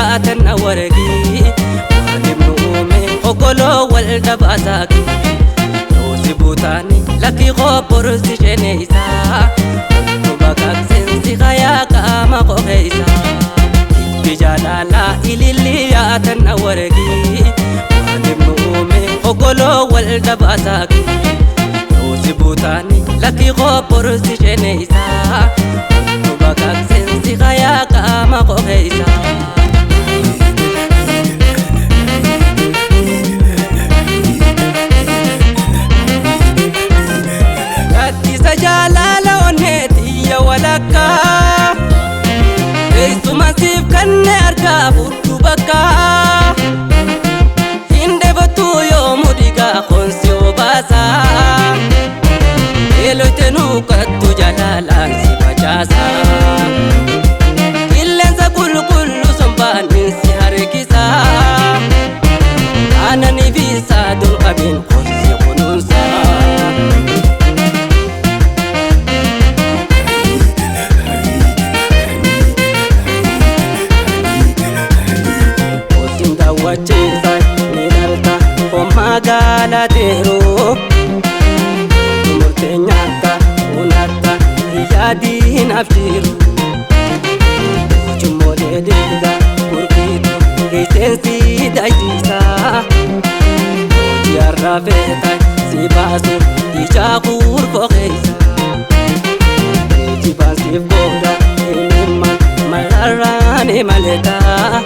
yaatan wargi Maalim uume ogoloo wal dabaasaaki Yoosi buutaani lakki qopporsi sheneysaa Dhukkuba kakseensi hayaa qaama qoqeessaa Ibbi jaalalaa ililli yaatan wargi Maalim uume ogoloo wal dabaasaaki Yoosi buutaani lakki qopporsi sheneysaa Dhukkuba kakseensi hayaa qaama qoqeessaa. Gaddisa jaalala onneetiyya walakkaa Teessuma siif kanne argaa fudhu bakkaa Hin dheebattuu yoomuu dhiigaa qoonsi obaasaa Eeloyte nuuqattu jaalalaan si facaasaa Qilleensa qulqullu sombaan si harkisaa Aananii fi saaduun qabiin qoonsi kunuunsaa. Osin daawwachiisa ni dhalta hommaa gaalateeru Murtee nyaatta unatta yaadiin abshiiru Ujummolee dhiiga gurgiitu qixeensi daydiisa Hojii arrafeeta si baasu ijaa kurfoo keessa Geejjibaan siif booda himimman malarraan imaletaa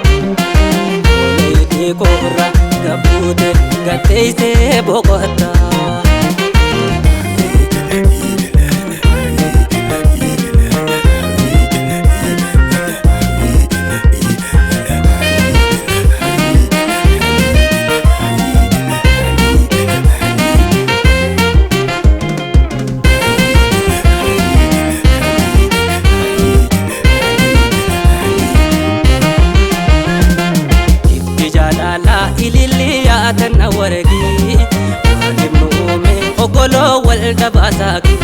Leedii koorra gabbuute gatteessee boqotta. Ibbi jaalalaa ililli yaatan wargi Maalim uume ogoloo wal dabaasaaki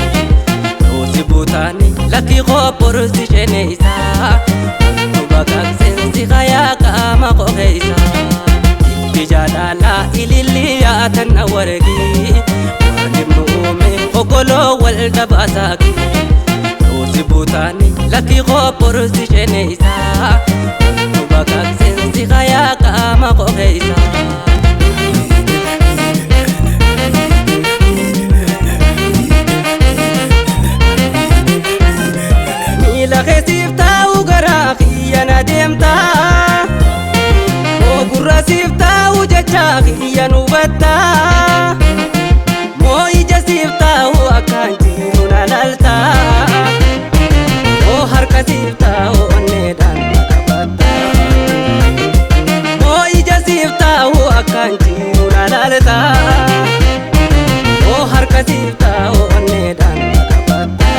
Yoosi buutaani lakki qopporsi sheneysaa Dhukkuba kakseensi hayaa qaama qoqeessaa Ibbi jaalalaa ililli yaatan wargi Maalim uume ogoloo wal dabaasaaki Yoosi buutaani lakki qopporsi sheneysaa Dhukkuba kakseensi hayaa qaama qoqeessaa. Miila keessiif taa'u garaa kiyya na deemtaa Moo gurra siif taa'u jecha kiyya nu hubattaa Moo ija siif taa'u akkaan jiru na laaltaa Moo harka siif taa'u onneedhaan na qabattaa Moo ija siif taa'u akkaan jiru na laaltaa Moo harka siif taa'u onneedhaan na qabattaa.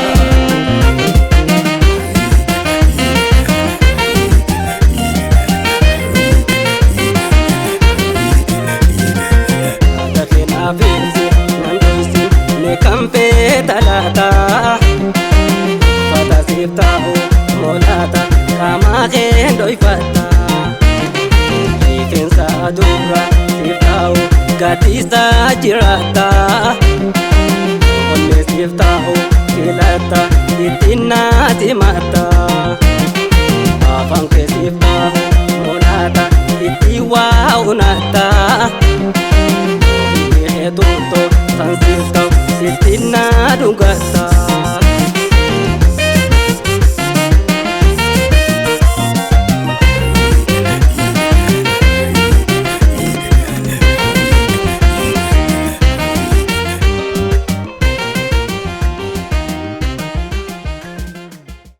Lafeensi nan dhoysin mee kan feeta laata Uffata siif taa'u moolaata qaamaa kee dhoyfatta Rifeensa aduurra siif taa'u gaddisa jiraata Onnee siif taa'u filatta ittiin naati matta Afaan kee siif taa'u moolaata ittiin waa unatta Tutto san siif ta'u ittiin na dhungatta.